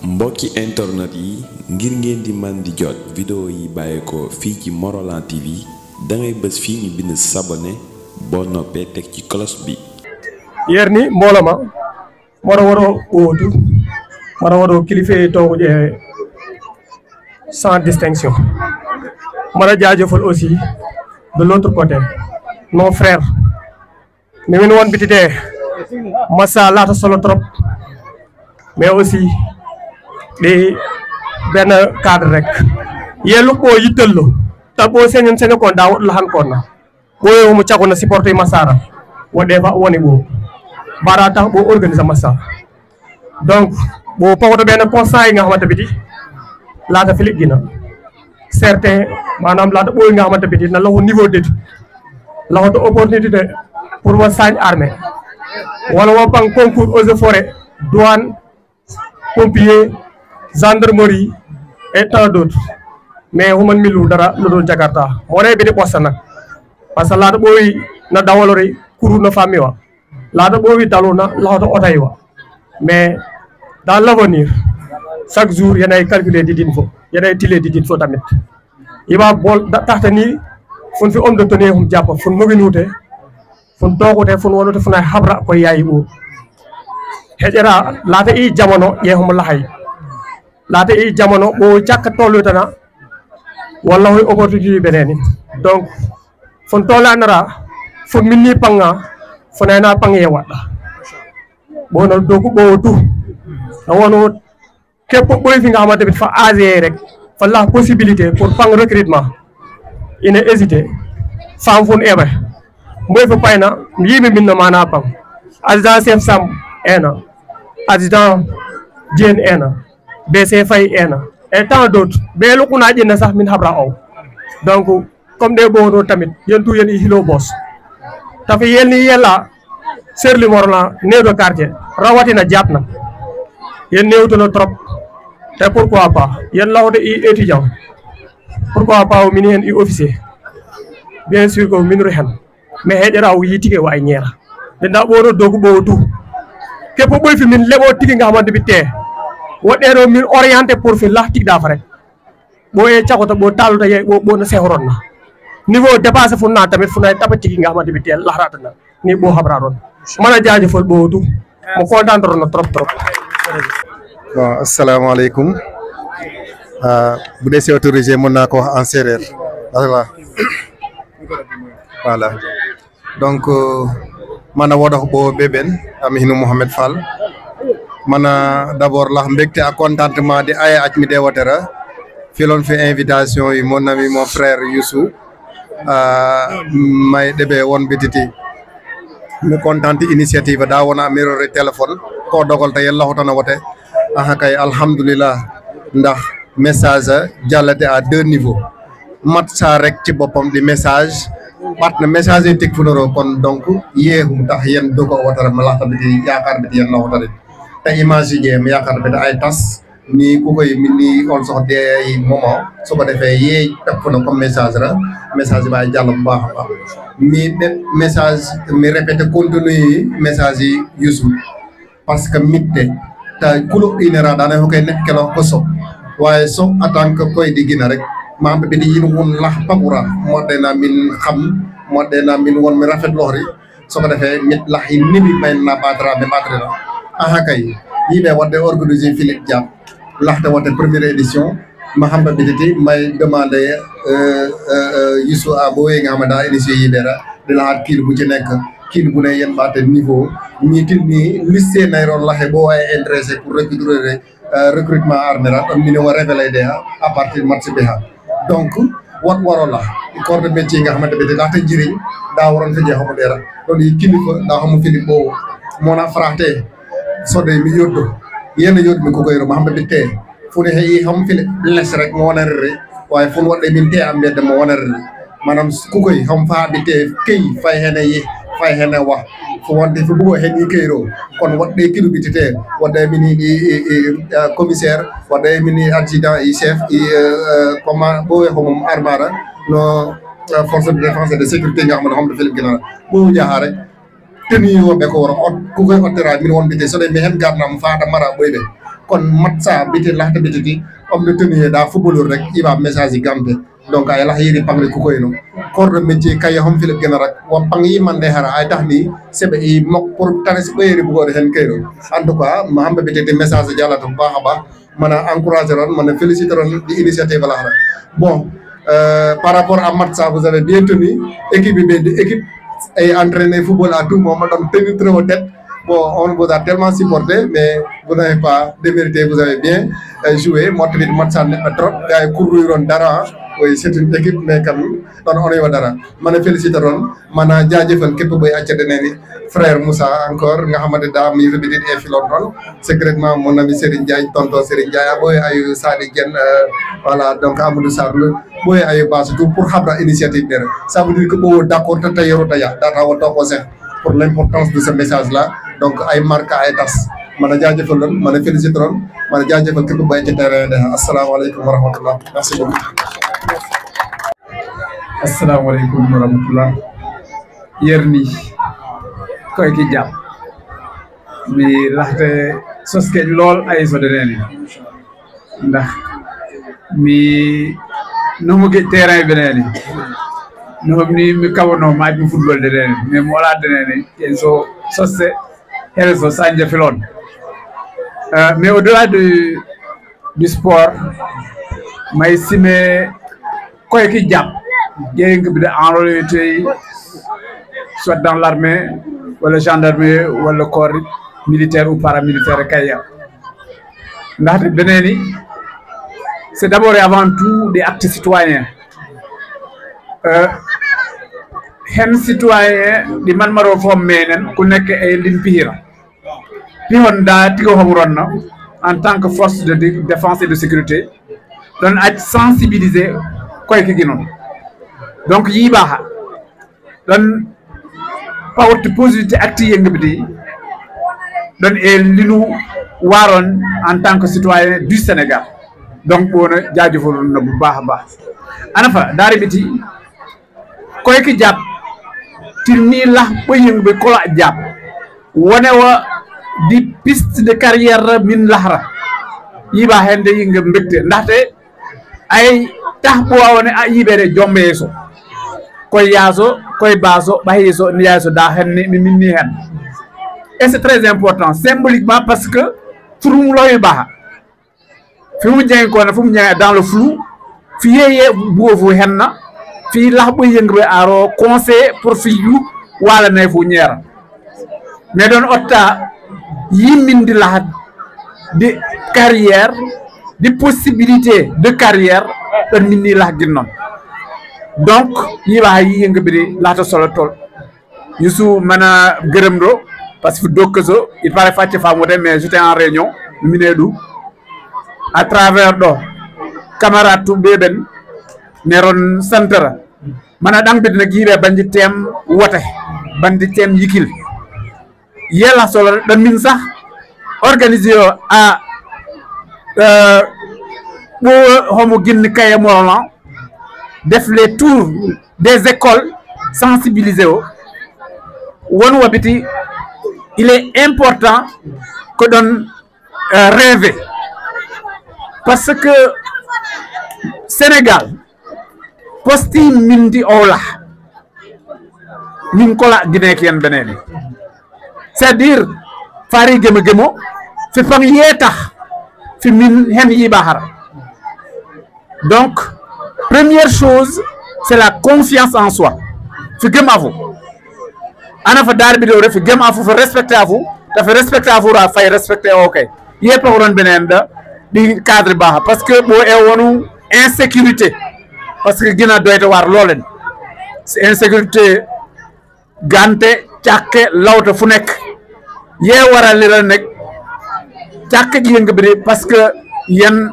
mbokki internet yi ngir ngeen di man di jot vidéo yi bàyyeekoo fii ci Morolan TV dangay bës fii ñu bind s'abonné boo noppee teg ci cloche bi. yerni mboloma moro waro wodu moro waro kilife to je sans distinction mara jajeufal aussi de l'autre côté nos frères ni min won bitité massa lata solo trop mais aussi di ben cadre rek yelu ko yitelo ta bo señen señe ko daw la han ko na boyo mu ciako na supporter massara wode fa woni bo bara tax bo organiser massa donc bo pawoto ben conseil nga xamanteni biti lata Philippe gina certain manam lata boy nga xamanteni biti na lawo niveau d'étude lawo to opportunité pour wa sagne armée wala wa pang concours eaux et forêts douane pompier gendarmerie et tant d'autres mais human milu dara lu Jakarta mo ne bi di poste nak parce que lata boy na dawalori kuru na fami wa lata boy daluna lata otay wa mais dans l'avenir chaque jour yenay calculer di din fo yenay tilé di din fo tamit iba bol taxta ni fun fi homme de tenue hum japp fun mogi nuté fun togoté fun wonoté fun ay habra ko yayi bo hejera lata i jamono ye hum lahay lata i jamono bo ciak tolu tana wallahi opportunité beneni donc fun tola nara fun minni panga funayna pangé wada bo no doku bo tu na wono kep boy fi nga xamanteni fa AG rek fa la possibilité pour pang recrutement ina hésiter fam fun ebe moy fa payna yimi minna mana pang adjudant chef sam ena adjudant Dien ena BC Fay ena et tant d'autres be lu kuna jinna sax min habra aw donc comme des bono tamit yentu yen hilo boss ta fi yelni yella serli Morolan néew de quartier rawatina jatna yen néewtu na trop te pourquoi pas yen lawde i étudiant pourquoi pas o mini hen i officier bien sûr que minru hen mais hejera o yitike wa ay ñeera de nda bono dogu bo tout kep boy fi min lebo tigi nga xamante bi té wodero min orienté pour fi la tig da fa rek bo e ciakota bo taluta ye bo na sehron na niveau dépasser fu na tamit fu na tapa tigi nga xamante bi té la rata na ni bo xabra ron mana jajeufal bo tout mo content ron trop trop. Bon, assalamu alaikum. Bu dee autorisé mën naa ko wax en séeréer voilà donc mana wodox bo beben am hinu Mohamed Fall mana d'abord la mbégte ak contentement di ay ac mi de watera filon fi invitation yi mon ami mon frère Youssou may debe won bititi mi contente initiative da wona mirore téléphone ko dogal tay yalla hotana wote aha kay alhamdulillah ndax message jallate à deux niveaux mat sa rek ci bopam di message pat na message tek funoro kon donc yehum tax yen do ko wotara mala tabiti yakar bi yen la wotare te imaginer mi yakar bi ay tas ni ku koy ni on sox de ay moment su ko defé ye tak fu comme message ra message bay jall bu baax baax mi message mi répéter contenu message yi Youssou parce que mitte ta kulo inera dana ko kay nek kelo ko so waye so en tant que koy di gina rek mambe bi di yin won la pagura modena min xam modena min won mi rafet lori so ko defé mit la hin ni bi may na batra be batra aha kay yibe wadde organiser Philippe Diam laxte wadde première édition ma xam bi di may demander Youssou Aboye nga xamada initié yibera de la kil bu ci nek kil bu ne yen baté niveau ni til ni lycée nayron laxe bo way intéressé pour recrutement armée am ni wa révéler dé à partir de match BH donc wat warola corps de métier nga xamante bi da tay jiriñ da waron fa jeexamu dara don yi kilifa da xamu Philippe bo mona fraté so de mi yoddo yene yoddo mi ko koy ro Mohamed bi té fu ne yi xam Philippe les rek mo wona ré waye fu wadde min té am mbedd mo wona ré manam ku koy xam fa bi té kay fay hene yi fay hene wax fu wonde fu bugo hen yi kayro kon wadde kilu bi té wadde mini commissaire wadde mini adjudant et chef comment bo xamum armada no force de défense et de sécurité nga xam ne Philippe gina bo jaaxa rek teni wo be ko wara ku koy otera min won bi té so de mi hen garnam fa da mara boybe kon matsa biti lahta biti om de tenue da footballeur rek iba message gambe donc ay lah yiri pangli ku koyno corps de métier kay hom Philippe gena rak wa pangi man de hara ay tax ni sebe i mok pour tane ci bayeri bu ko hen kayno en tout cas ma hambe biti message jalla to ba ba mana encourager ron mana féliciter ron di initiative la hara bon par rapport à matsa vous avez bien tenu équipe est entraîné football à tout moment donc tenir très haute tête. Bon, on vous a tellement supporté, mais vous n'avez pas démérité, vous avez bien joué. Moi, je suis match en trop. Il y a couru dara. Oui, c'est une équipe, mais quand même, on est dara. Je félicite Ron. Je jaajëfal képp boy acca deneni frère Moussa encore nga xamante da mi rebitit e fi London secrètement mon ami Serigne Ndiaye tonton Serigne Ndiaye boy ayu Sadi Gen voilà donc Amadou Sarr boy ayu base tout pour xabra initiative dara ça veut dire que bo d'accord ta tayoro taya data wa toko sen pour l'importance de ce message là donc ay marka ay tas mana jaajëfal ron mana féliciter ron mana jaajëfal képp boy ci terrain de assalamu alaykum wa rahmatullah merci beaucoup assalamu alaykum wa rahmatullah yerni koy ki jàpp mi laxte soske lool ay so deneni ndax mi no mo ge terrain beneni no ni mi kawono ma bi football deneni mais mo la deneni en so sosse hel so sanje filon mais au-delà du sport may simé koy ki jàpp yeng bi de enrôlé soit dans l'armée ou la gendarmerie ou le corps militaire ou paramilitaire kaya ndax beneni c'est d'abord et avant tout des actes citoyens hen citoyen di man maro fo menen ku nek ay lim pihira pihon da tigo homuronna en tant que force de défense et de sécurité don aj sensibiliser koy ki ginon donc yi baxa don power to positivité acte yengabidi don e linu waron en tant que citoyen du Sénégal donc bona jaajëfal na bu baax baax anafa daari biti koy ki japp tirni la ba yeng be ko la japp woné wa di piste de carrière min lahra yi ba hende yeng mbekté ndaxte ay tax bo woné ay yibere jombe so koy yaso koy baso bahiso niyaso da henni mi minni hen et c'est très important symboliquement parce que turum loy ba fi mu jeng ko na fu mu ñay dans le flou fi yeye bofu henna fi la bo yengbe aro conseil pour fi yu wala nay fu ñera mais don otta yimindi la de carrière de possibilité de carrière per minni la ginnon donc yiba yi yengbe la ta solo tol yusu mana gërem do parce que dokzo il paraît fatte fa modé mais j'étais en réunion minédou à travers do camarade tu beben neron centre mana dang bit nak yibe bandi tem wote bandi tem yikil yela solo dan min sax organiser à bo homo ginn kay mo def les tours des écoles sensibiliser won wabiti il est important que donne rêver parce que Sénégal posti mindi ola min kola guiné ken beneni c'est-à-dire fari gemo fi fang yeta fi min hen yibahar donc première chose c'est la confiance en soi fi gem afu ana fa dar bi do ref gem afu fa respecter afu ta fa respecter afu ra fay respecter okay yepa woron benen da di cadre ba parce que bo e wonu insécurité parce que gina doyta war lolen c'est insécurité gante tiaké lawta fu nek ye waral li la nek tiaké gi nga bi parce que yen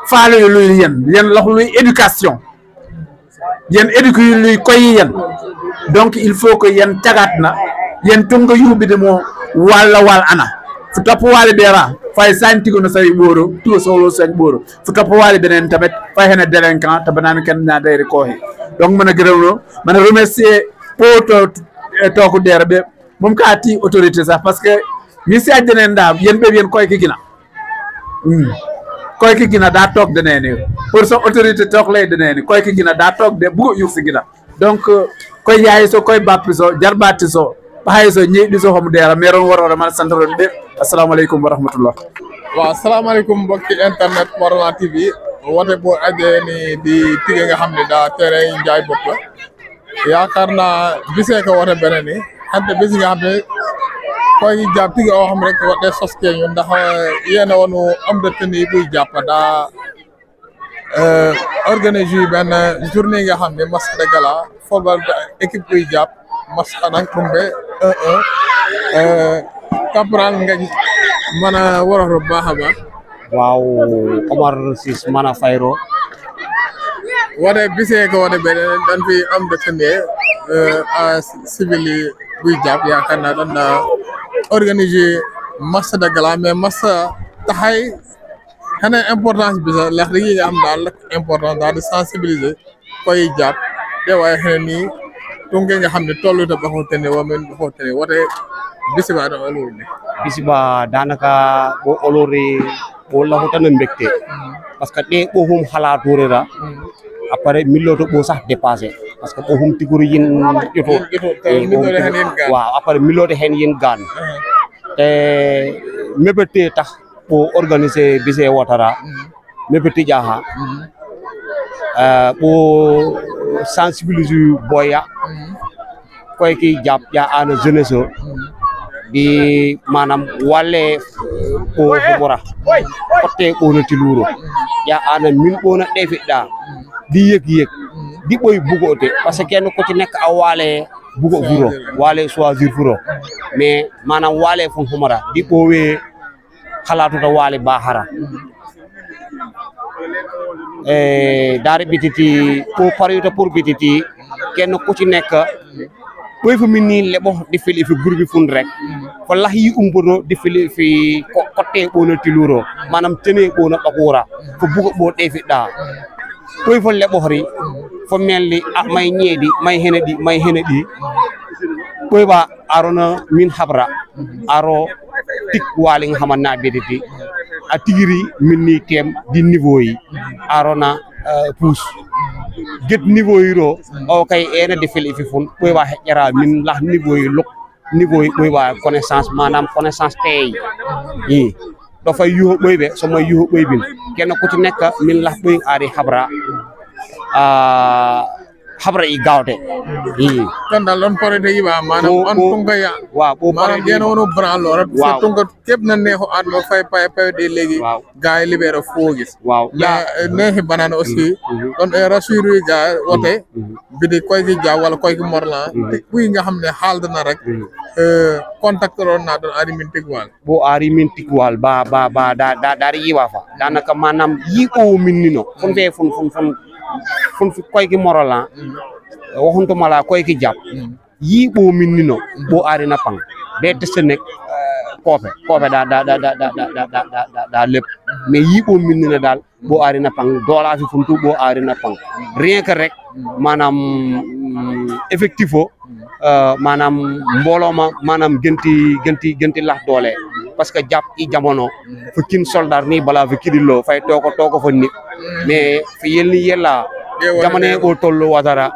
faalu luy yen la luy éducation yen éduquer luy koy yen donc il faut que yen tagatna yen tonga yubi de mo wala wal ana fu top wala bera fay santigo no say boro to solo sen boro fu top wala benen tamet fay hena délinquant tabanami ken na dayri ko he donc mana gërewno mana remercier poto toko derbe mom ka ti autorité ça parce que mi si adenen da yen be yen koy ki gina koy ki gina da tok deneni pour son autorité tok lay deneni koy ki gina da tok de bugo yursi gina donc koy yaay so koy bappiso jarbati so hay so ñeedi so homo dera meron woro man santaron de assalamu alaykum wa rahmatullah waaw asalaamaaleykum mbokki internet Morolan TV woote boo ajee ni di tige nga xam ne daa tere njaay bopp la yaakaar naa bisee ko woote beneen ni xante bis nga xam ne koy jàpp tige oo xam rek woote sos ke ñu ndax yéena woonu am de tenue buy jàpp daa organise yu benn journée nga xam ne match de gala football équipe buy jàpp match xanak tumbe 1-1 caporal nga mën a waroon bu baax a baax. waaw Omar Ciss mana fayro wone bisee ko wone beneen dañ fi am de tenue civil yi buy jàpp yaakaar naa dañ na organiser match de gala mais match taxay xanaa importance bi sax ndax dañuy am daal importance daal di sensibiliser koy jàpp de waaye xëy nii tunge nga xam ne tollu ta baxoo tenue wa men baxoo tenue wote bisiba da oloru ne bisiba danaka bo olori bo lahutana mbekte parce que de bo hum halaturera après miloto bo sax dépasser parce que bo hum tiguru yin yoto waaw après miloto hen yin gan te mebete tax bo organiser bise wotara mebete jaha bo sensibiliser boya koy ki japp ya ana jeunesse di manam wale ko bora kote ko no tiluro ya ana min bona defida di yek di boy bugote parce que kenn ko ci nek a wale bugo furo wale choisir furo mais manam wale fu humara di bowe khalatu ta wale bahara dari bititi ko pariyota pour bititi kenn ko ci nek boy fu minni lebo di fili fi groupe fun rek ko lahi umbono di fili fi kote bono tiluro manam tene bono bakura ko bugo bo defida boy fo lebo hori fo melli may ñeedi may henedi boy ba arona min habra aro tik wali nga xamana bediti a tigiri minni tem di niveau yi arona pousse get niveau yi ro o kay ena defil fi fun boy wa hejara min lah niveau yi lok niveau yi boy wa connaissance manam connaissance tay yi do fay yu boy be so moy yu boy bin kenn ku ci nek min lah boy ari habra habra yi gawte yi kon dal lon porete yi ba manam on tunga ya wa bo manam yeno wono branlo rek so tunga kep na neexo adlo fay pay de legi gaay libéro fo gis ya neexi banana aussi don rassurer gaay wote bi di koy gi jaw wala koy gi Morolan buy nga xamne xal dana rek contact ron na don ari mintik wal bo ari mintik wal ba da yi wa fa danaka manam yi ko minnino fon fe fon fi koy gi Morolan waxuntu mala koy ki japp yi bo minnino bo ari na pang be teste nek kope da lepp mais yi bo minnina dal bo ari na pang dola fi funtu bo ari na pang rien que rek manam effectifo manam mboloma manam genti la dole parce que japp i jamono fu kin soldat ni bala fi kidilo fay toko fa nit mais fi yelni yella jamane o tollu wadara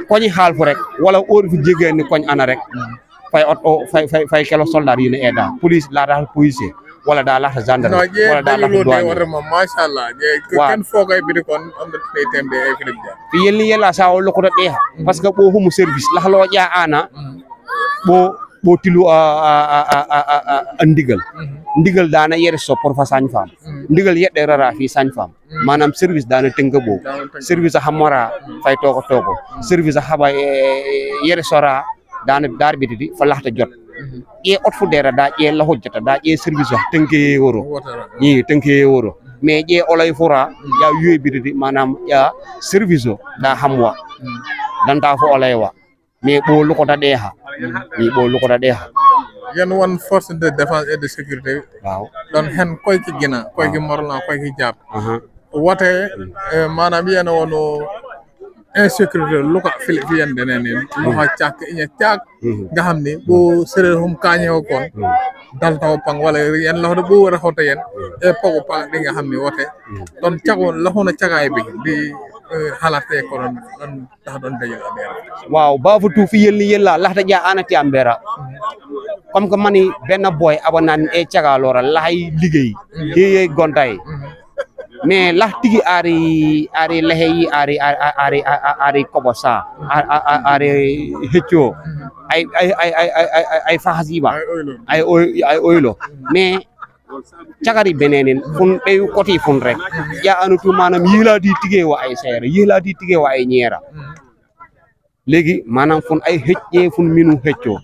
koñi halfu rek wala o fi jegeni koñ ana rek fay kelo soldat yi ne eda police la dal policier wala da la gendarme wala da la douane ma sha Allah ken fogay bi kon am na tay tembe e fi yelni yella sa o loko de parce que bo humu service la lo ja ana bo tilu ndigal dana yere so pour fa sañ fam ndigal yedde rara fi sañ fam manam service dana tenga bo service hamora fay toko service haba yere sora dana darbiti fa laxta jot e ot fu dera da e la hojjata da e service wax tenke woro ni tenke woro mais je olay fura ya yoy bididi manam ya service da hamwa danta fo olay wa mais bo lu ko da deha ni bo lu ko da deha yan won force de défense et de sécurité waaw don hen koy ki gina koy ki Morolan koy ki japp wote manam yena wono insécurité lu ko fi yande ne ni lu ha cak ina cak nga xamni bo sere hum kañe ko kon dal taw pang wala yen la bo wara xota yen e pogo pa di nga xamni wote don cago la hona cagay bi di halate ko don tax don dajal abera waaw ba fu tu fi yella la ta ja anati ambera comme que mani benn boy abanan e caga lora lay liggéey ye gontay mais la tigi ari leheyi ari kobosa ari heccio ay fahasiba ay oylo mais cagari benenen fun be koti fun rek ya anutu manam yila di tige wa ay sere yila di tige wa ay ñeera legi manam fun ay hecce fun minu heccio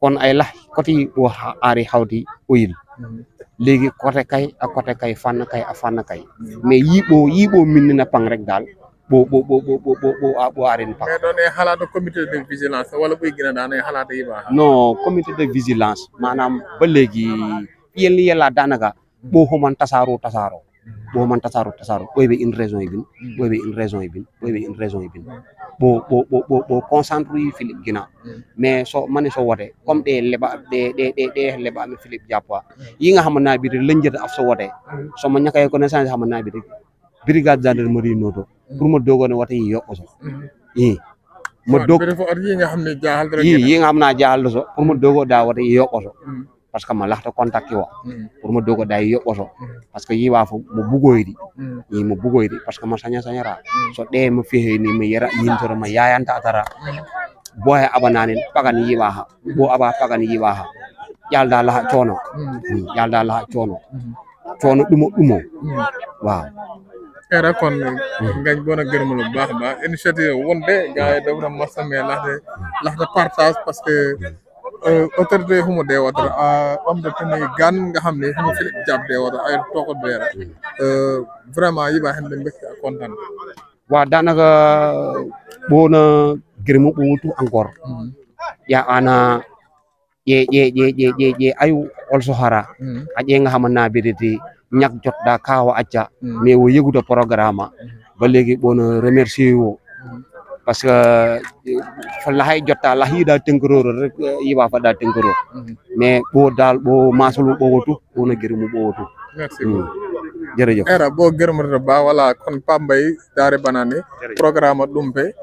kon ay la koti bo ari hawdi oyil legi côté kay ak côté kay fan kay a fan kay mais yibo minna pang rek dal bo arin pang mais doone halata comité de vigilance wala buy gëna daane halata yi ba non comité de vigilance manam ba legi yella danaka bo homan tasaro bo man tasaro boy be une raison ibin boy be une raison ibin bo concentre Philippe Gina mais so mané so wote comme des leba mi Philippe Diapwa yi nga xamna bi leñjeut af so wote so ma ñakay connaissance xamna bi brigade gendarmerie noto pour ma dogone wote yi yokko so ma dog yi nga xamné jaxal rek yi nga xamna jaxal so pour ma dogo da wote yi yokko so parce que ma laxta contact wa pour ma dogo day yokko so parce que yi wa fo mo bugoydi yi mo bugoydi parce que ma sañara so de ma fihe ni ma yara yintoro ma yayanta atara boy abananen pagan yi wa ha bo aba pagan yi wa ha yalda la coono dumo waaw era kon ngañ bona gërëm lu baax ba initiative wonde gaay daw na masame laxta partage parce que autorité humo de wata am de tane gan nga xamne humo fi jab de wata ay toko beera vraiment yi ba hande mbek content wa danaka bona gërëm bu wutu encore ya ana ye ayu ol sohara aje nga xamna biditi ñak jot da kawa acca mais wo yegudo programme ba legi bona remercier wo parce que fa la hay jotta la hida tenkoro rek yiba fa da tenkoro mais bo dal bo masulu bo wotu bona gërëm bo wotu merci jërëjëf era bo gërëm ba wala kon Pambay Daare Banani programme dumpe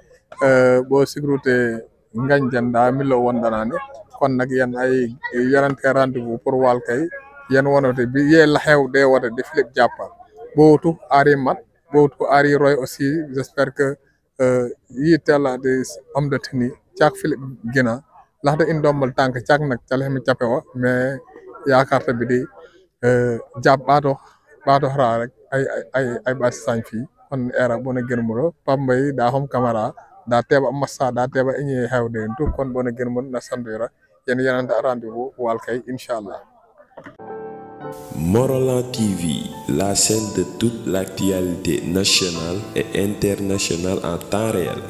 bo sécurité ngañ janda mi lo wondanani kon nak yan ay yarante rendez-vous pour wal kay yan wonote bi ye la xew de wote de Philippe Diapwa bo wutu ari mat bo wutu ari roy aussi j'espère que yitella de homme de tenue cak Philippe Gina laxta in dombal tank cak nak calemi capewa mais yakarta bi di jab bato xara rek ay ba sañ fi kon era bona gërmulo Pambay da hom camera da teba massa da teba ñi xewde tout kon bona gërmul na sandira yen yananta rendez-vous wal kay inshallah Morolan TV, la chaîne de toute l'actualité nationale et internationale en temps réel.